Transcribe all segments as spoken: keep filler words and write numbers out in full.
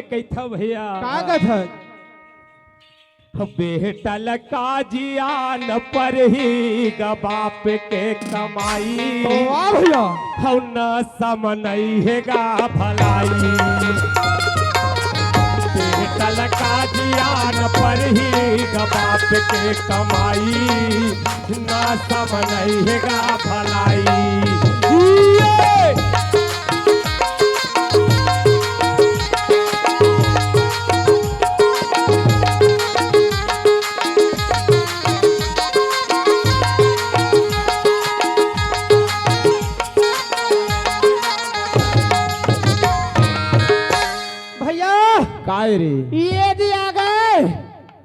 कहिथव भैया। का कथस? बेटा ल का जियान परही ग बाप के कमाई। वाह भैया। हौ न समनई हे गा भलाई। बेटा ल का जियान परही ग बाप के कमाई। ना समनई हे गा भलाई। ये! भैया, काय रे? ये दे आ गए।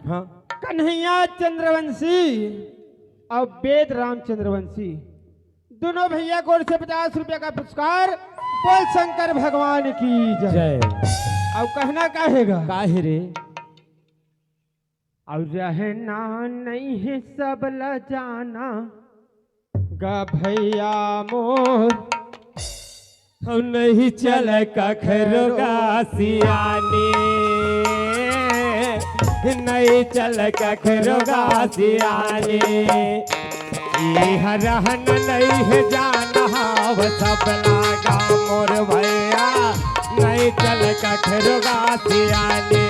हाँ। कन्हैया चंद्रवंशी और वेद राम चंद्रवंशी, दोनों भैया की ओर से पचास रुपया का पुरस्कार। बोल शंकर भगवान की जय। जय। अब कहना का हे गा? का हे रे? और रहना नहीं है सब ल जाना गा भैया मोर। हम नहीं चल कखरो गा सियाने, नहीं चल कखरो गा सियाने। इह रहन नहीं हे जान हव सब लागा मोर भैया, नहीं चल कखरो गा सियाने,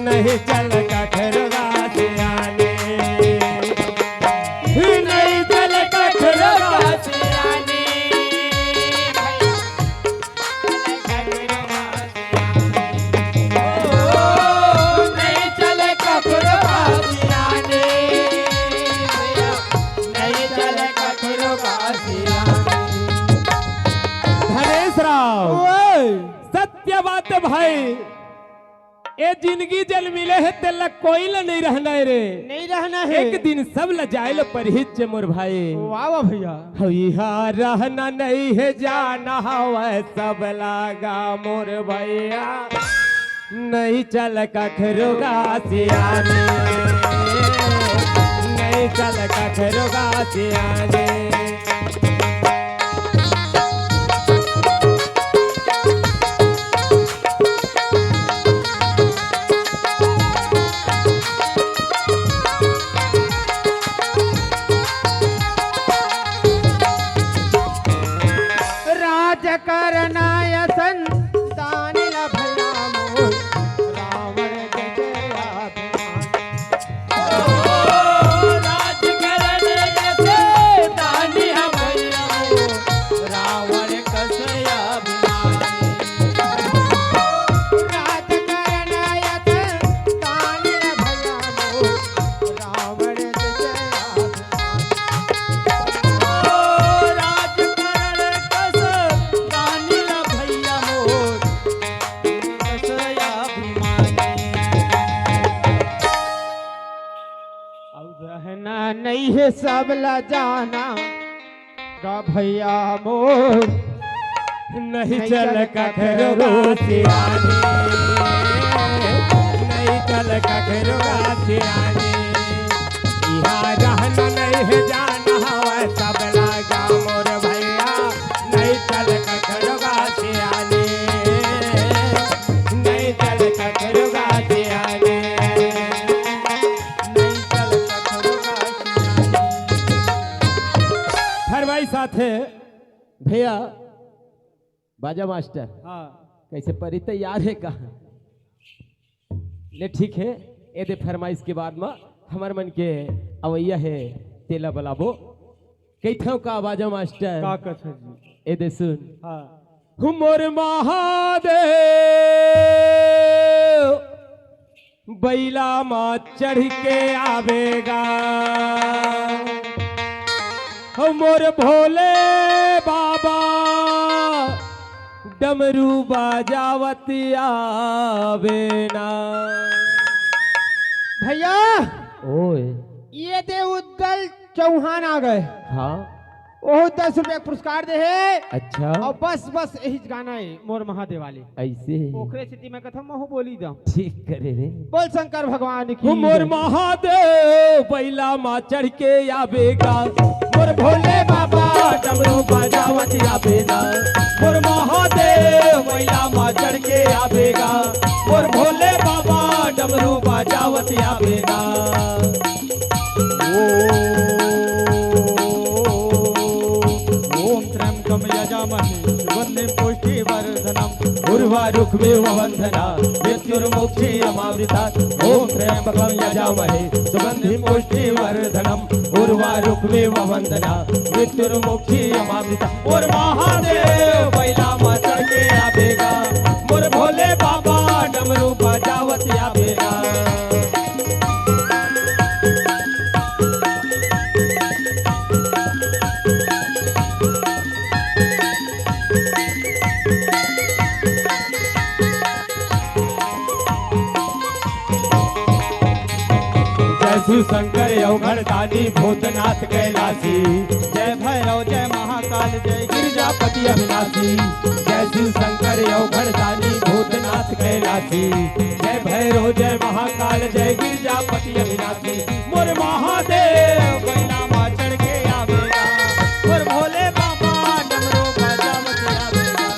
नहीं चल कखरो गा सियाने। नहीं चल कखरो गा सियाने। ओ, नहीं चल कखरो गा सियाने। नहीं चल कखरो गा सियाने। धनेश राव, ओए। सत्य बात हे भाई। ए जिनगी जेला मिले हे, तेला कोई ला नहीं रहना हे रे। नहीं रहना हे। एक दिन सब ला जाए ला परही च मोर भाई। वाह, वाह भैया। हइहा रहना नहीं हे जान हवय सब लागा मोर भैया। नहीं चल कखरो गा सियाने, नहीं चल कखरो गा सियाने। राजकरनाय संतान ल भैया मोर, रावण जैसे अभिमान। ओ, राजकरन जैसे दानी ह भैया मोर, रावण कस अभिमानी। राजकरन जैसे दानी ह भैया मोर, रावण जैसे अभिमान। ओ, राजकरन कस दानी ह भैया मोर, कस अभिमानी। अउ रहना नहीं हे सब ला जाना गा भैया मोर। नहीं चल कखरो गा सियाने, नहीं चल कखरो गा सियाने। इहा रहना नहीं हे जान हवय सब लागा मोर भैया। नहीं चल कखरो गा सियाने, नहीं चल कखरो गा सियाने, नहीं चल कखरो गा सियाने। फरमाइश हे भैया, बाजा मास्टर। हाँ। कइसे परी तैयार हे का? ले ठीक हे, ए दे फरमाइश के बाद म हमर मन के अवइया हे तेला बलाबो। कहिथव का बाजा मास्टर? का कथस जी? ए दे सुन। हाँ। हु मोर महादेव, बइला म चढ़ के आबे गा। हु मोर भोले बाबा, डमरू बजावत आबे ना। भैया, ओए। ए दे उद्दल चौहान आ गए। हाँ। ओहू दस रुपया के पुरस्कार दे हे। अच्छा। अउ बस, बस यही गाना हे मोर महादेव वाले। अइसे हे। ओकरे सेती मैं कथव महू बोली दंव। ठीक करे रे। बोल शंकर भगवान की। हु मोर जय। महादेव बइला म चढ़ के आबे गा, मोर भोले बाबा डमरू बजावत आबे गा, मोर महादेव बइला मा चढ़ के आबे गा, मोर भोले बाबा डमरू बजावत आबे गा। ॐ त्र्यम्बकं यजामहे सुगन्धिं पुष्टिवर्धनम् उर्वारुकमिव बन्धनान् मृत्युर्मुक्षीयमामृतात्। ॐ त्र्यम्बकं यजामहे सुगन्धिं पुष्टिवर्धनम् उर्वारुकमिव बन्धनान् मृत्युर्मुक्षीयमामृतात्। मोर महादेव बइला मा चढ़ के आबे गा, मोर भोले बाबा डमरू बजावत आबे गा। जय शिव शंकर अवघड़दानी भूतनाथ कैलाशी, जय भैरव जय महाकाल जय गिरजापति अविनाशी। जय शिव शंकर अवघड़दानी भूतनाथ कैलाशी, जय भैरव जय महाकाल जय गिरजापति अविनाशी। मोर महादेव बइला मा चढ़ के आबे गा, मोर भोले बाबा डमरू बजावत आबे गा।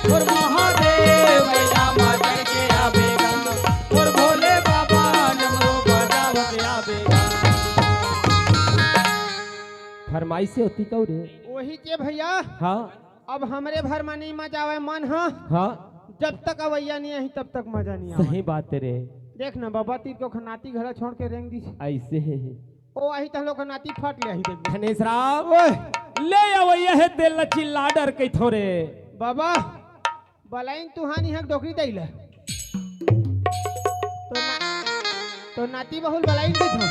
मोर महादेव बइला मा चढ़ के आबे गा, मोर भोले बाबा डमरू बजावत आबे गा। फरमाइश होती कहूँ रे। वही के भइया। हाँ। अब हमरे भर मा नइ मजा आवय मन ह। हाँ। जब तक अवइया नइ आही, तब तक मजा नइ आवय। सही बात हे रे। देख ना, बाबा तीर के ओखर नाती घला छोड़ के रेंग दिस। अइसे हे। ओ आही त हम लोग के नाती फट ले आही, देख। धनेश राम। ओए। ले अवइया हे तेल ला चिल्ला डर के थोरे। बाबा, बलाइन तुहानी हक डोकरी दई ला। तो ना, तो नाती बहुल बलाइन दे था।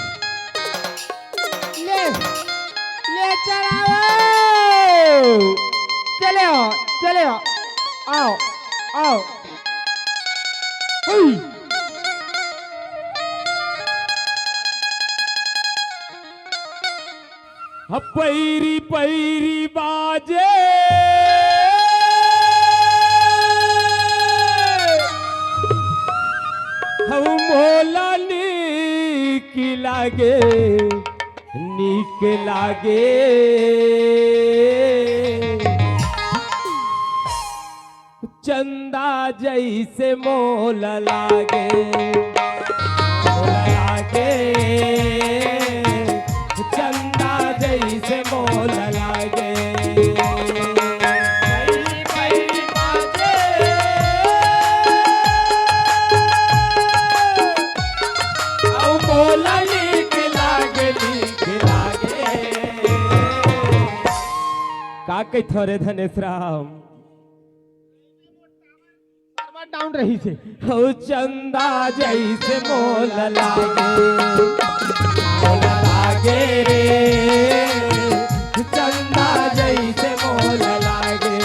ले, ले चलाओ। चले आओ, चले आओ। आओ, आओ। हुई। ह पैरी पैरी बाजे, हऊ मोला नीक लागे, नीक लागे। चंदा जइसे मोल लागे, मोल लागे, चंदा जइसे मोल लागे। अउ मोला नीक लागे, नीक लागे। का कहिथो रे धनेश राम? सर्वर डाउन रहिसे। हऊ चंदा जइसे मोल लागे, मोल लागे रे, चंदा जइसे मोल लागे।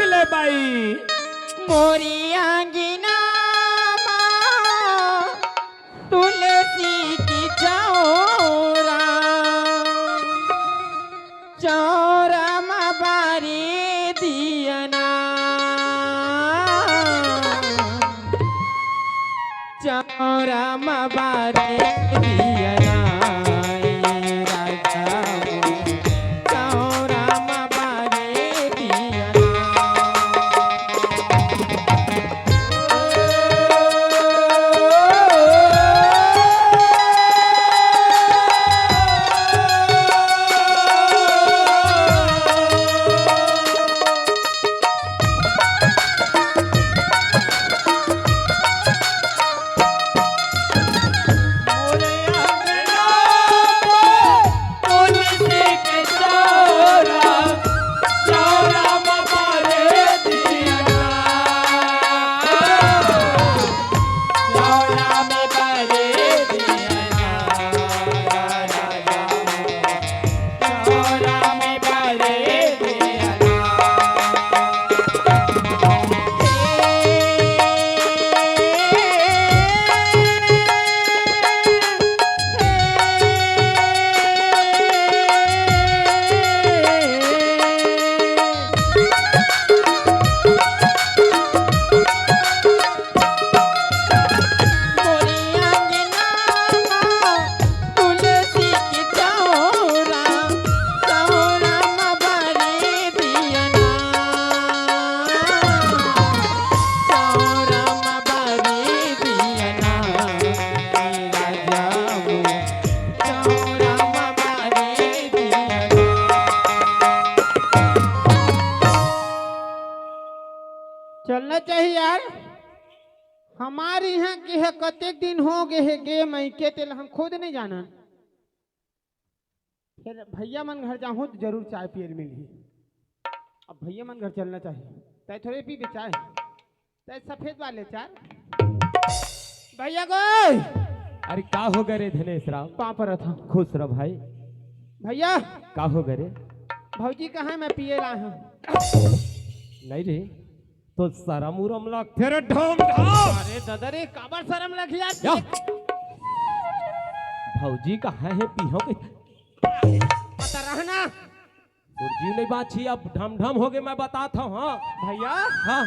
ले बाई। मोरी आंगना मा तुलसी की चौरा, चौरा मा बारे दियना, चौरा मा बारे दियना, ए राजा हो, चौरा मा बारे दियना। चलना चाहिए यार। हमारे यहाँ के है, कतेक दिन हो गए है गे मइके, तेला हम खुद नहीं जानन। फिर भैया मन घर जाहूँ तो जरूर चाय पिए ल मिलही। अब भैया मन घर चलना चाहिए। तय थोड़े पीबे चाय, तय सफेद वाले चार। भैया गो। अरे का हो गए रे धनेश राम? पाँव परत हँव। खुश रह भाई। भैया। का हो गए रे? भौजी कहाँ है, मैं पिए ला हूँ। नहीं रे, तो शरम उरम लगथे रे, ढम ढम। अरे दादा रे, काबर शरम लगही यार? या। भौजी कहाँ है, पीहूँ के? पता रहना। तोर जीव नहीं बाँचही, अब ढम ढम हो गए, मैं बतात हँव, हाँ। भैया। हाँ।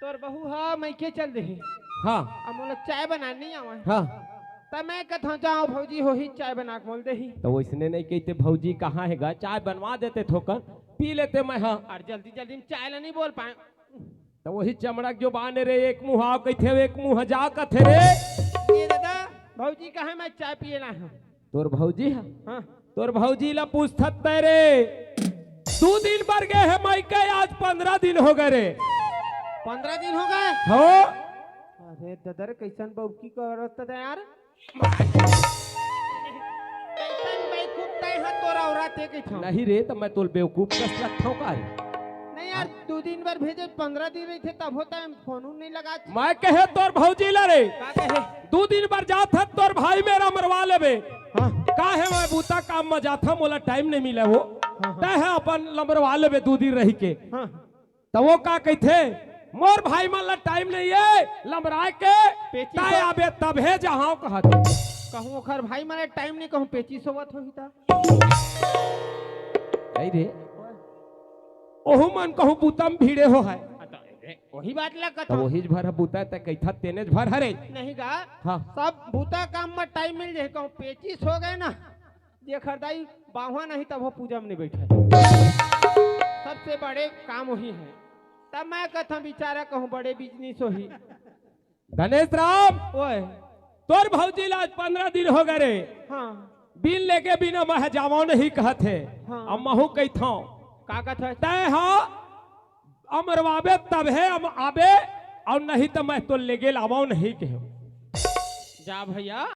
तोर बहू हा मइके चल देहे। हाँ। अब मोला चाय बनाना नहीं आवे। हाँ। त मैं कहत हँव, जाओ भौजी होही, चाय बना के मोल देही। त वइसने नहीं कहिते, भौजी कहाँ है गा, चाय बनवा देते थोकन, पी लेते मैं, हाँ। अउ जल्दी जल्दी में चाय ला नहीं बोल पाए। त वही चमड़क जो बाने रे, एक मुँह आओ कहिथे, एक मुँह जा कथे रे। ए दादा, भौजी कहाँ, मैं चाय पिए ला हँव। तोर भौजी ह? हाँ। तोर भौजी ला पूछथस तैं रे। दू दिन बर गे हे मइके, आज पंद्रह दिन हो गए रे। पंद्रह दिन हो गए? हो। अरे दादा रे, कइसन बउकी करत हे यार। कइसन बेवकूफ तैं ह, तोर औरत हे कहिथँव। नहीं रे, त मैं तोला बेवकूफ कस लगथँव का रे? नहीं यार, दू दिन बर भेजे, पंद्रह दिन रहिथे तभो तैं फोन उन नहीं लगात। मैं कहे तोर भौजी ला रे। का कहे? दू दिन बर जात हस तोर भाई मेर ला मरवा लेबे। हाँ। काहे मैं बूता काम म जाथँव, मोला टाइम नहीं मिले हो। हाँ, हाँ। तैं ह अपन लमरवा लेबे दू दिन रहिके। हाँ। त वो का कहिथे, मोर भाई मन ला टाइम नहीं हे लमराय के, पेचिस तैं हो- आबे तभे जाहूँ कहत। कहूँ ओखर भाई मन ला टाइम नहीं, कहूँ पेचिस होवत होही त। नहीं रे, ओहू मन कहूँ बूता म भिड़े हो हे। हाँ, त ए, वही बात ला त कहत हँव। वहीच भर ह बूता, तैं कहिथस तेनेच भर हरे। नहीं गा, हाँ। सब बूता काम म टाइम मिल जाही, कहूँ पेचिस हो गए ना, जेखर दाई बाँहवा नहीं तभो पूजा म नहीं बइठे। सबसे बड़े काम वही हे। त मैं कहत हँव बिचारा कहूँ बड़े बिजनेस होही। धनेश राम, ओए। तोर भौजी ला आज पंद्रह दिन हो गए रे। हाँ। बिन लेगे बिना मैं जावँव नहीं कहत हे। हाँ। अब महूँ कहिथँव। का कहत हे? तैं ह अमरवाबे तभे हम आबे, अउ नहीं त मैं तोला लेगे लावँव नहीं कहेंव। जा भैया,